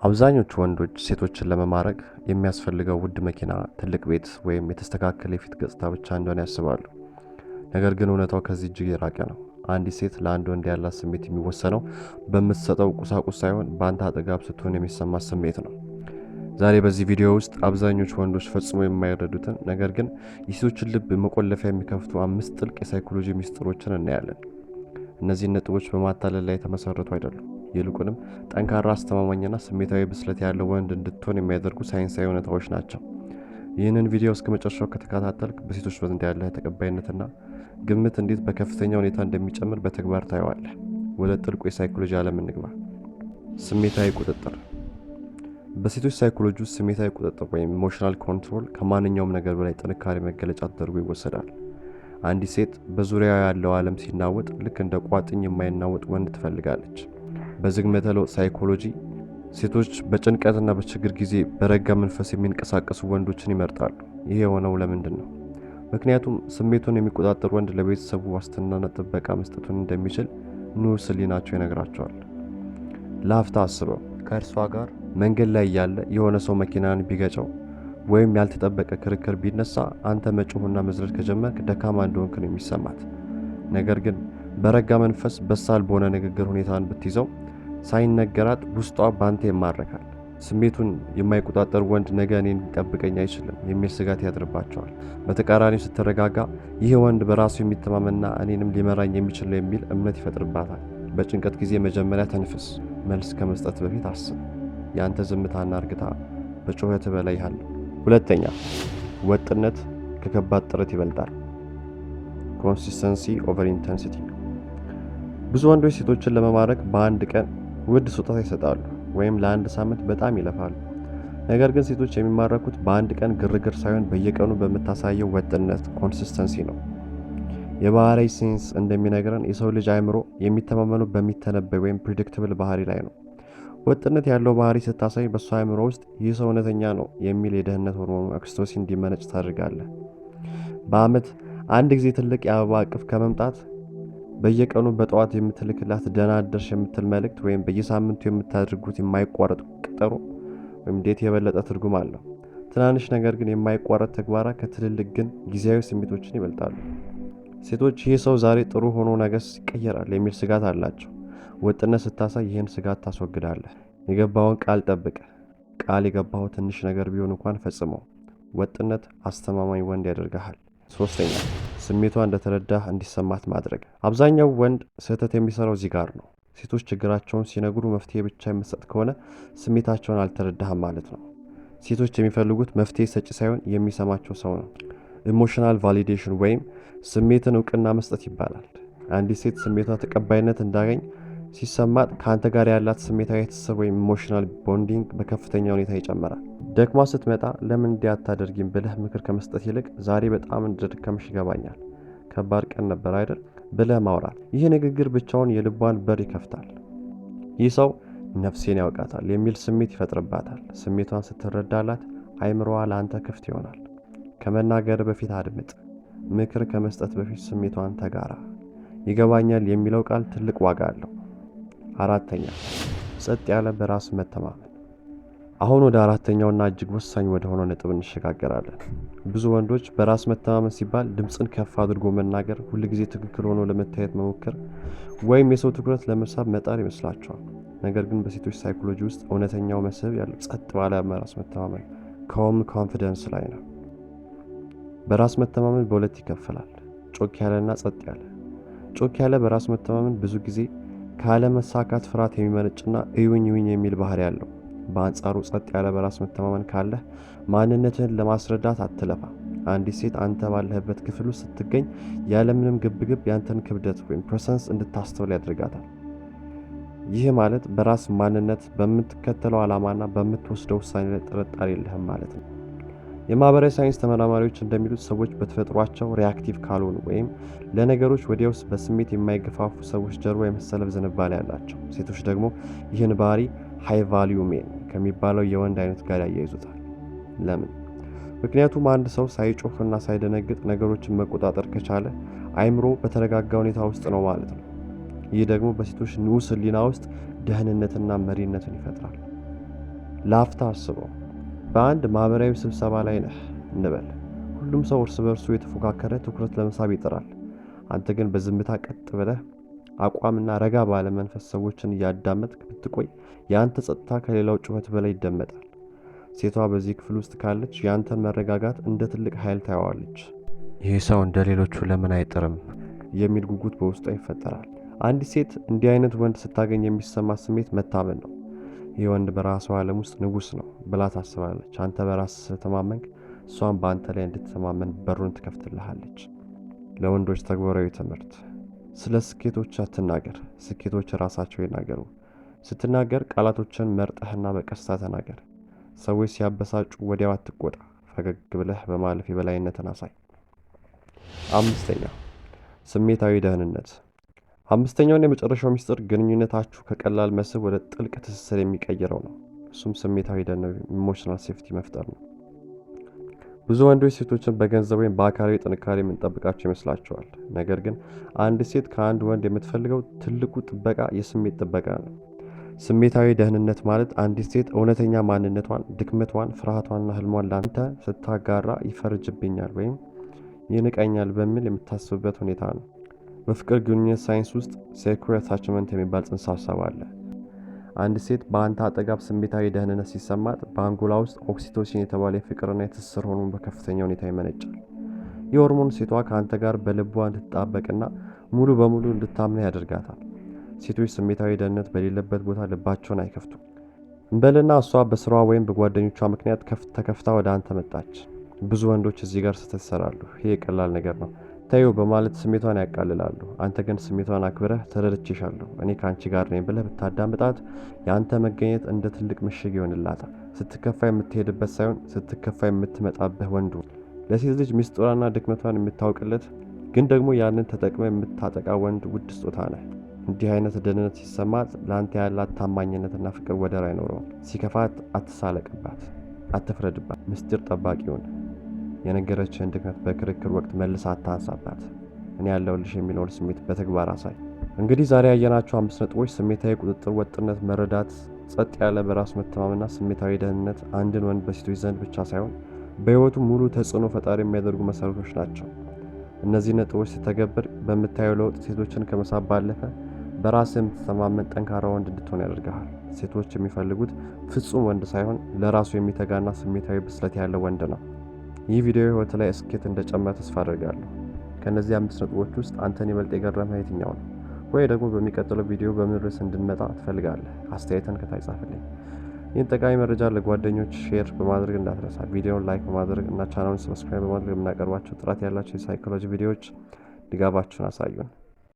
አብዛኞቹ ወንዶች ሴቶችን ለመማረክ የሚያስፈልገው ውድ መኪና፣ ትልቅ ቤት ወይም የተስተካከለ የፊት ገጽታ ብቻ እንደሆነ ያስባሉ። ነገር ግን እውነታው ከዚህ እጅግ የራቀ ነው። አንዲት ሴት ለአንድ ወንድ ያላት ስሜት የሚወሰነው በምትሰጠው ቁሳቁስ ሳይሆን በአንተ አጠገብ ስትሆን የሚሰማት ስሜት ነው። ዛሬ በዚህ ቪዲዮ ውስጥ አብዛኞቹ ወንዶች ፈጽሞ የማይረዱትን ነገር ግን የሴቶችን ልብ መቆለፊያ የሚከፍቱ አምስት ጥልቅ የሳይኮሎጂ ሚስጥሮችን እናያለን። እነዚህን ነጥቦች በማታለል ላይ የተመሰረቱ አይደሉም። ይልቁንም ጠንካራ፣ አስተማማኝና ስሜታዊ ብስለት ያለው ወንድ እንድትሆን የሚያደርጉ ሳይንሳዊ እውነታዎች ናቸው። ይህንን ቪዲዮ እስከ መጨረሻው ከተከታተልክ በሴቶች ዘንድ ያለህ ተቀባይነትና ግምት እንዴት በከፍተኛ ሁኔታ እንደሚጨምር በተግባር ታየዋለህ። ወደ ጥልቁ የሳይኮሎጂ ዓለም እንግባ። ስሜታዊ ቁጥጥር። በሴቶች ሳይኮሎጂ ውስጥ ስሜታዊ ቁጥጥር ወይም emotional control ከማንኛውም ነገር በላይ ጥንካሬ መገለጫ ተደርጎ ይወሰዳል። አንዲት ሴት በዙሪያዋ ያለው ዓለም ሲናወጥ ልክ እንደ ቋጥኝ የማይናወጥ ወንድ ትፈልጋለች። በዝግመተ ለውጥ ሳይኮሎጂ ሴቶች በጭንቀትና በችግር ጊዜ በረጋ መንፈስ የሚንቀሳቀሱ ወንዶችን ይመርጣሉ። ይህ የሆነው ለምንድን ነው? ምክንያቱም ስሜቱን የሚቆጣጠር ወንድ ለቤተሰቡ ዋስትናና ጥበቃ መስጠቱን እንደሚችል ንዑስ ሕሊናቸው ይነግራቸዋል። ለአፍታ አስበው፣ ከእርሷ ጋር መንገድ ላይ እያለ የሆነ ሰው መኪናን ቢገጨው ወይም ያልተጠበቀ ክርክር ቢነሳ አንተ መጮህና መዝለል ከጀመርክ ደካማ እንደሆንክ ነው የሚሰማት። ነገር ግን በረጋ መንፈስ በሳል በሆነ ንግግር ሁኔታን ብትይዘው ሳይነገራት ውስጧ ባንተ ይማረካል። ስሜቱን የማይቆጣጠር ወንድ ነገ እኔን ሊጠብቀኝ አይችልም የሚል ስጋት ያድርባቸዋል። በተቃራኒው ስትረጋጋ ይህ ወንድ በራሱ የሚተማመንና እኔንም ሊመራኝ የሚችል ነው የሚል እምነት ይፈጥርባታል። በጭንቀት ጊዜ መጀመሪያ ተንፍስ፣ መልስ ከመስጠት በፊት አስብ። የአንተ ዝምታና እርግታ በጩኸት በላይ አለው። ሁለተኛ፣ ወጥነት ከከባድ ጥረት ይበልጣል። Consistency over intensity። ብዙ ወንዶች ሴቶችን ለመማረክ በአንድ ቀን ውድ ስጦታ ይሰጣሉ ወይም ለአንድ ሳምንት በጣም ይለፋሉ። ነገር ግን ሴቶች የሚማረኩት በአንድ ቀን ግርግር ሳይሆን በየቀኑ በምታሳየው ወጥነት consistency ነው። የባህሪ ሳይንስ እንደሚነግረን የሰው ልጅ አእምሮ የሚተማመነው በሚተነበይ ወይም predictable ባህሪ ላይ ነው። ወጥነት ያለው ባህሪ ስታሳይ በእሷ አእምሮ ውስጥ ይህ ሰው እውነተኛ ነው የሚል የደህንነት ሆርሞን oxytocin እንዲመነጭ ታደርጋለህ። በአመት አንድ ጊዜ ትልቅ የአበባ እቅፍ ከመምጣት በየቀኑ በጠዋት የምትልክላት ደህና አደርሽ የምትል መልእክት ወይም በየሳምንቱ የምታደርጉት የማይቋረጥ ቀጠሮ ወይም date የበለጠ ትርጉም አለው። ትናንሽ ነገር ግን የማይቋረጥ ተግባራት ከትልልቅ ግን ጊዜያዊ ስሜቶችን ይበልጣሉ። ሴቶች ይህ ሰው ዛሬ ጥሩ ሆኖ ነገስ ይቀየራል የሚል ስጋት አላቸው። ወጥነት ስታሳይ ይህን ስጋት ታስወግዳለህ። የገባኸውን ቃል ጠብቅ። ቃል የገባኸው ትንሽ ነገር ቢሆን እንኳን ፈጽመው። ወጥነት አስተማማኝ ወንድ ያደርግሃል። ሶስተኛ፣ ስሜቷ እንደተረዳህ እንዲሰማት ማድረግ። አብዛኛው ወንድ ስህተት የሚሰራው እዚህ ጋር ነው። ሴቶች ችግራቸውን ሲነግሩ መፍትሄ ብቻ የምትሰጥ ከሆነ ስሜታቸውን አልተረዳህም ማለት ነው። ሴቶች የሚፈልጉት መፍትሄ ሰጪ ሳይሆን የሚሰማቸው ሰው ነው። Emotional validation ወይም ስሜትን እውቅና መስጠት ይባላል። አንዲት ሴት ስሜቷ ተቀባይነት እንዳገኝ ሲሰማት ከአንተ ጋር ያላት ስሜታዊ ትስስር ወይም emotional bonding በከፍተኛ ሁኔታ ይጨምራል። ደክማ ስትመጣ ለምን እንዲህ አታደርጊም ብለህ ምክር ከመስጠት ይልቅ ዛሬ በጣም እንደደከመሽ ይገባኛል፣ ከባድ ቀን ነበር አይደል ብለህ ማውራት። ይህ ንግግር ብቻውን የልቧን በር ይከፍታል። ይህ ሰው ነፍሴን ያውቃታል የሚል ስሜት ይፈጥርባታል። ስሜቷን ስትረዳላት አይምሮዋ ለአንተ ክፍት ይሆናል። ከመናገር በፊት አድምጥ። ምክር ከመስጠት በፊት ስሜቷን ተጋራ። ይገባኛል የሚለው ቃል ትልቅ ዋጋ አለው። አራተኛ፣ ጸጥ ያለ በራስ መተማመን። አሁን ወደ አራተኛውና እጅግ ወሳኝ ወደ ሆነው ነጥብ እንሸጋገራለን። ብዙ ወንዶች በራስ መተማመን ሲባል ድምፅን ከፍ አድርጎ መናገር፣ ሁልጊዜ ትክክል ሆኖ ለመታየት መሞከር ወይም የሰው ትኩረት ለመሳብ መጣር ይመስላቸዋል። ነገር ግን በሴቶች ሳይኮሎጂ ውስጥ እውነተኛው መስህብ ያለው ጸጥ ባለ በራስ መተማመን calm confidence ላይ ነው። በራስ መተማመን በሁለት ይከፈላል፣ ጮክ ያለና ጸጥ ያለ። ጮክ ያለ በራስ መተማመን ብዙ ጊዜ ካለመሳካት ፍርሃት የሚመነጭና እዩኝ እዩኝ የሚል ባህሪ አለው። በአንጻሩ ጸጥ ያለ በራስ መተማመን ካለህ ማንነትህን ለማስረዳት አትለፋ። አንዲት ሴት አንተ ባለህበት ክፍል ውስጥ ስትገኝ ያለምንም ግብግብ ያንተን ክብደት ወይም presence እንድታስተውል ያደርጋታል። ይህ ማለት በራስ ማንነት፣ በምትከተለው ዓላማና በምትወስደው ውሳኔ ላይ ጥርጣሬ የለህም ማለት ነው። የማህበራዊ ሳይንስ ተመራማሪዎች እንደሚሉት ሰዎች በተፈጥሯቸው reactive ካልሆኑ ወይም ለነገሮች ወዲያው በስሜት የማይገፋፉ ሰዎች ጀርባ የመሰለፍ ዝንባሌ አላቸው። ሴቶች ደግሞ ይህን ባህሪ high value men ከሚባለው የወንድ አይነት ጋር ያያይዙታል። ለምን? ምክንያቱም አንድ ሰው ሳይጮህና ሳይደነግጥ ነገሮችን መቆጣጠር ከቻለ አይምሮ በተረጋጋ ሁኔታ ውስጥ ነው ማለት ነው። ይህ ደግሞ በሴቶች ንዑስ ሕሊና ውስጥ ደህንነትና መሪነትን ይፈጥራል። ለአፍታ አስበው። በአንድ ማህበራዊ ስብሰባ ላይ ነህ እንበል። ሁሉም ሰው እርስ በእርሱ የተፎካከረ ትኩረት ለመሳብ ይጥራል። አንተ ግን በዝምታ ቀጥ ብለህ አቋምና ረጋ ባለ መንፈስ ሰዎችን እያዳመጥክ ብትቆይ የአንተ ጸጥታ ከሌላው ጩኸት በላይ ይደመጣል። ሴቷ በዚህ ክፍል ውስጥ ካለች የአንተን መረጋጋት እንደ ትልቅ ኃይል ታየዋለች። ይህ ሰው እንደ ሌሎቹ ለምን አይጥርም የሚል ጉጉት በውስጧ ይፈጠራል። አንዲት ሴት እንዲህ አይነት ወንድ ስታገኝ የሚሰማ ስሜት መታመን ነው። ይህ ወንድ በራሱ ዓለም ውስጥ ንጉሥ ነው ብላ ታስባለች። አንተ በራስህ ስለተማመንክ እሷም በአንተ ላይ እንድትተማመን በሩን ትከፍትልሃለች። ለወንዶች ተግባራዊ ትምህርት፣ ስለ ስኬቶች አትናገር፣ ስኬቶች ራሳቸው ይናገሩ። ስትናገር ቃላቶችን መርጠህና በቀስታ ተናገር። ሰዎች ሲያበሳጩ ወዲያው አትቆጣ፣ ፈገግ ብለህ በማለፍ የበላይነትን አሳይ። አምስተኛ፣ ስሜታዊ ደህንነት። አምስተኛውን የመጨረሻው ሚስጥር ግንኙነታችሁ ከቀላል መስህብ ወደ ጥልቅ ትስስር የሚቀይረው ነው። እሱም ስሜታዊ ደህንነት emotional safety መፍጠር ነው። ብዙ ወንዶች ሴቶችን በገንዘብ ወይም በአካላዊ ጥንካሬ የምንጠብቃቸው ይመስላቸዋል። ነገር ግን አንድ ሴት ከአንድ ወንድ የምትፈልገው ትልቁ ጥበቃ የስሜት ጥበቃ ነው። ስሜታዊ ደህንነት ማለት አንዲት ሴት እውነተኛ ማንነቷን፣ ድክመቷን፣ ፍርሃቷንና ህልሟን ላንተ ስታጋራ ይፈርጅብኛል ወይም ይንቀኛል በሚል የምታስብበት ሁኔታ ነው። በፍቅር ግንኙነት ሳይንስ ውስጥ secure attachment የሚባል ጽንሰ ሀሳብ አለ። አንድ ሴት በአንተ አጠገብ ስሜታዊ ደህንነት ሲሰማት በአንጎሏ ውስጥ oxytocin የተባለ የፍቅርና የትስስር ሆርሞን በከፍተኛ ሁኔታ ይመነጫል። ይህ ሆርሞን ሴቷ ከአንተ ጋር በልቧ እንድትጣበቅና ሙሉ በሙሉ እንድታምንህ ያደርጋታል። ሴቶች ስሜታዊ ደህንነት በሌለበት ቦታ ልባቸውን አይከፍቱም። እንበልና እሷ በስራዋ ወይም በጓደኞቿ ምክንያት ተከፍታ ወደ አንተ መጣች። ብዙ ወንዶች እዚህ ጋር ስህተት ይሰራሉ። ይሄ ቀላል ነገር ነው፣ ተይው በማለት ስሜቷን ያቃልላሉ። አንተ ግን ስሜቷን አክብረህ ተረድቼሻለሁ፣ እኔ ከአንቺ ጋር ነኝ ብለህ ብታዳምጣት የአንተ መገኘት እንደ ትልቅ ምሽግ ይሆንላታል። ስትከፋ የምትሄድበት ሳይሆን ስትከፋ የምትመጣብህ ወንዱ። ለሴት ልጅ ሚስጥሯና ድክመቷን የምታውቅለት ግን ደግሞ ያንን ተጠቅመህ የምታጠቃ ወንድ ውድ ስጦታ ነህ። እንዲህ አይነት ደህንነት ሲሰማት ለአንተ ያላት ታማኝነትና ፍቅር ወደር አይኖረውም። ሲከፋት አትሳለቅባት፣ አትፍረድባት። ምስጢር ጠባቂ ሁን። የነገረችህን ድክመት በክርክር ወቅት መልሰህ አታንሳባት። እኔ ያለሁልሽ የሚለውን ስሜት በተግባር አሳይ። እንግዲህ ዛሬ ያየናቸው አምስት ነጥቦች ስሜታዊ ቁጥጥር፣ ወጥነት፣ መረዳት፣ ጸጥ ያለ በራስ መተማመንና ስሜታዊ ደህንነት አንድን ወንድ በሴቶች ዘንድ ብቻ ሳይሆን በሕይወቱ ሙሉ ተጽዕኖ ፈጣሪ የሚያደርጉ መሰረቶች ናቸው። እነዚህ ነጥቦች ስትተገብር በምታየው ለውጥ ሴቶችን ከመሳብ ባለፈ በራስህ የምትተማመን ጠንካራ ወንድ እንድትሆን ያደርግሃል። ሴቶች የሚፈልጉት ፍጹም ወንድ ሳይሆን ለራሱ የሚተጋና ስሜታዊ ብስለት ያለው ወንድ ነው። ይህ ቪዲዮ ህይወትህ ላይ ስኬት እንደጨመረ ተስፋ አደርጋለሁ። ከእነዚህ አምስት ነጥቦች ውስጥ አንተን ይበልጥ የገረመህ የትኛው ነው? ወይ ደግሞ በሚቀጥለው ቪዲዮ በምን ርዕስ እንድንመጣ ትፈልጋለህ? አስተያየትህን ከታች ጻፍልኝ። ይህን ጠቃሚ መረጃ ለጓደኞች share በማድረግ እንዳትረሳ። ቪዲዮውን like በማድረግ እና ቻናሉን subscribe በማድረግ የምናቀርባቸው ጥራት ያላቸው የ psychology ቪዲዮዎች ድጋፋችሁን አሳዩን።